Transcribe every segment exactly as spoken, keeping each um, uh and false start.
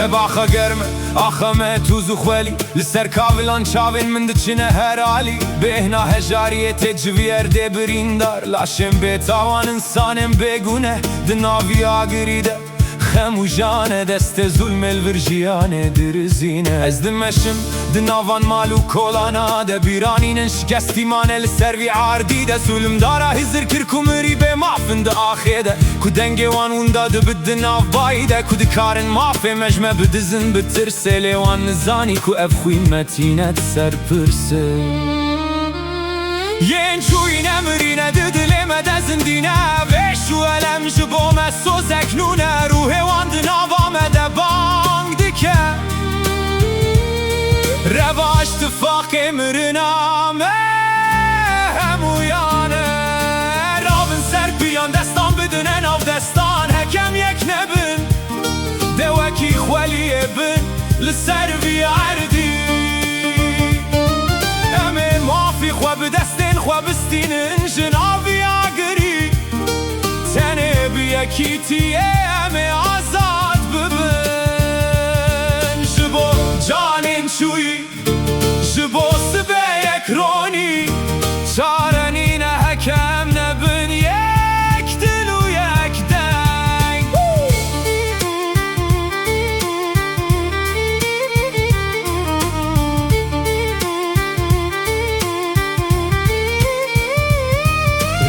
Ev axa germ e, axa me tûz û xwelî. Li ser kavilan çavên min diçine her alî. Bêhna hejariyê tê civî erdê birîndar. Laşên bêtawan, însanên bêgûne di nav vî agirî de xem û jane, destê zulmê li vir jiyanê dirizîne. Ez dimeşim di navan mal û kolana de, bîranînin şikestî mane li ser vî erdî de. Zulmdara hizir kir ku mirî bê maf in di axê de, ku dengê wan winda dibe di nav bayî de, ku dikarin mafê me ji me bidizin bi tirsê, lê wan nizanî ku ev xwîn me tîne di ser pirsê. Yên çûyîne mirîne di dilê me de zindîne, vêş û elem ji bo me sozek nû ne, ruhê wan di nava me de bang dike. Revaş tifaqê mirina me hemûyan e. Rabin ser piyan, destan bidine nav destan, hekem yek nebin. Dê wekî xweliyê bin li ser vî erdî. Em ê mafî xwe bi destên xwe bistînin ji nav vî agirî. Tenê bi yekîtiyê em ê azad bibin. Ji bo canên çûyî, ji bo sibê yek ronî, çare nîne hekem nebin yek dil û yek deng.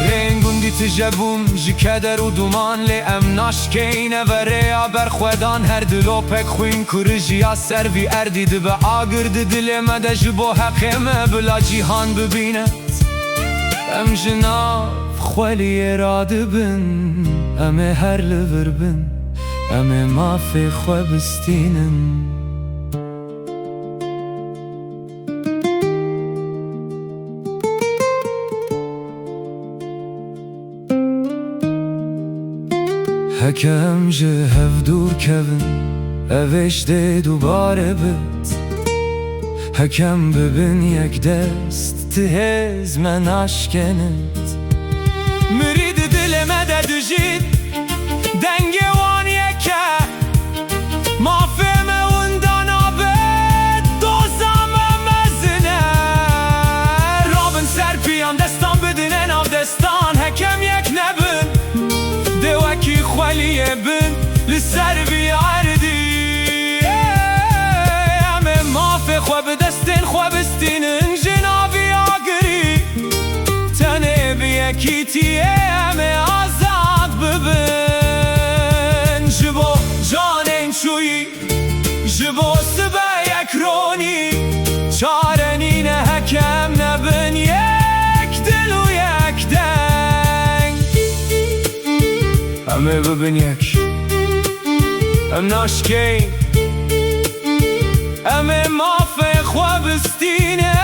Rêyên gundî tije bûn ji keder û duman, lê em naşkeyne ve rêya berxwedan. Her dilopek xwîn ku rijiya ser vî erdî dibe agir di dilê me de, ji bo heqê me bila cîhan bibîne. Em ji nav xweliyê radibin, em ê her li vir bin, em ê mafê xwe bistînin. Hekem ji hev dûr kevin, ev êş dê dubare bit. Hekem bibin yek dest, ti hêz me naşkenit. Mirî di dilê me de dijît, dengê wan yek e. Mafê me winda nabe, doza me mezin e. Rabin ser piyan, destan bidine nav destan, hekem yek nebin. Dê wekî xweliyê bin li ser vî erdî. Em ê mafê xwe bi destên xwe bistînin ji nav vî agirî. Tenê bi yekîtiyê em ê azad bibin. Ji bo canên çûyî, ji bo sibe yek ronî, çare nîne hekem nebin yek dil û yek deng. Em ê bibin yek, em naşkên, em ê mafê xwe bistînin.